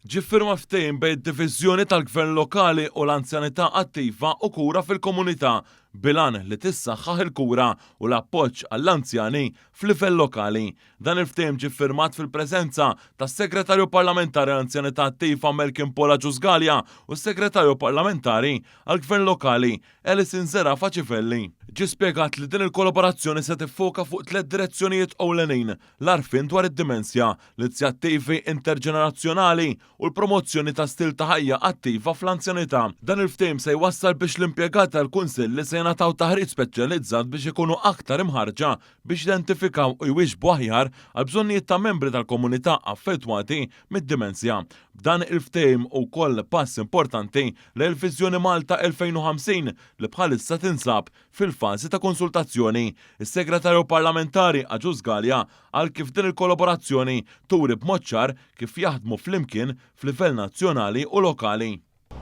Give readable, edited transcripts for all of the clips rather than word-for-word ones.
Ġie ffirmat ftehim bejn id-Diviżjoni tal-Gvern Lokali u l-Anzjanità Attiva u Kura fil-Komunità bil-għan li tissaħħaħ il-kura u l-appoġġ għall-anzjani f'livell lokali. Dan il-ftehim ġie ffirmat fil-preżenza tas-Segretarju Parlamentari għall-Anzjanità Attiva Melkin Paul Agius Galea u s-Segretarju Parlamentari għall-Gvern Lokali Alison Zerafa Cifelli. Ġie spjegat li din il-kollaborazzjoni se tiffoka fuq tlett direzzjonijiet ewlenin, l-għarfien dwar id-dimensja, l-inizjattivi interġenerazzjonali u l-promozzjoni ta' stil ta' ħajja attiva fl-anzjanità. Dan il-ftehim se jwassal biex l-impjegati tal-kunsilli se jingħataw taħriġ speċjalizzat biex ikunu aktar imħarrġa biex jidentifikaw u jwieġbu aħjar għall-bżonnijiet ta' membri tal-komunità affettwati mid-dimensja. B'dan il-ftehim hu wkoll pass importanti lejn il-Viżjoni Malta 2050 li bħalissa tinsab fil-fażi ta' konsultazzjoni. Is-Segretarju Parlamentari Agius Galea qal kif din il-kollaborazzjoni turi b'mod ċar kif jaħdmu flimkien f'livell nazzjonali u lokali.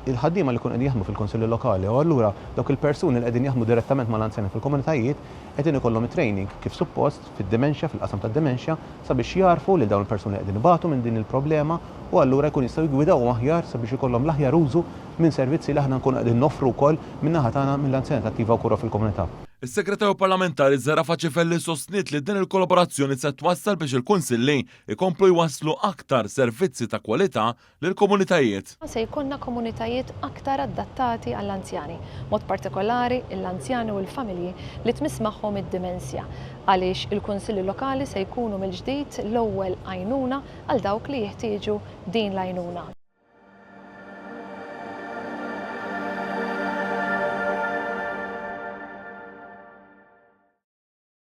Il-ħaddiema li jkunu qegħdin jaħdmu fil-Kunsilli Lokali u allura dawk il-persuni li qegħdin jaħdmu direttament mal-anzjani fil-komunitajiet qegħdin ikollhom it-training kif suppost fid-dementia, fil-qasam tad-dementia, sabiex jagħrfu lil dawn il-persuni li qegħdin ibatu minn din il-problema u allura jkunu jistgħu jiggwidawhom aħjar sabiex ikollhom l-aħjar użu minn servizzi li aħna nkunu qegħdin noffru wkoll min-naħa tagħna mill-Anzjanità Attiva u Kura fil-Komunità. Is-Segretarju Parlamentari Zerafa Cifelli sostniet li din il-kollaborazzjoni se twassal biex il-Kunsilli jkomplu jwasslu aktar servizzi ta' kwalità lill-komunitajiet. Se jkollna komunitajiet aktar adattati għall-anzjani, b'mod partikolari l-anzjani u l-familji li tmiss magħhom id-dimensja, għaliex il-kunsilli lokali se jkunu mill-ġdid l-ewwel għajnuna għal dawk li jiħtieġu din l-għajnuna.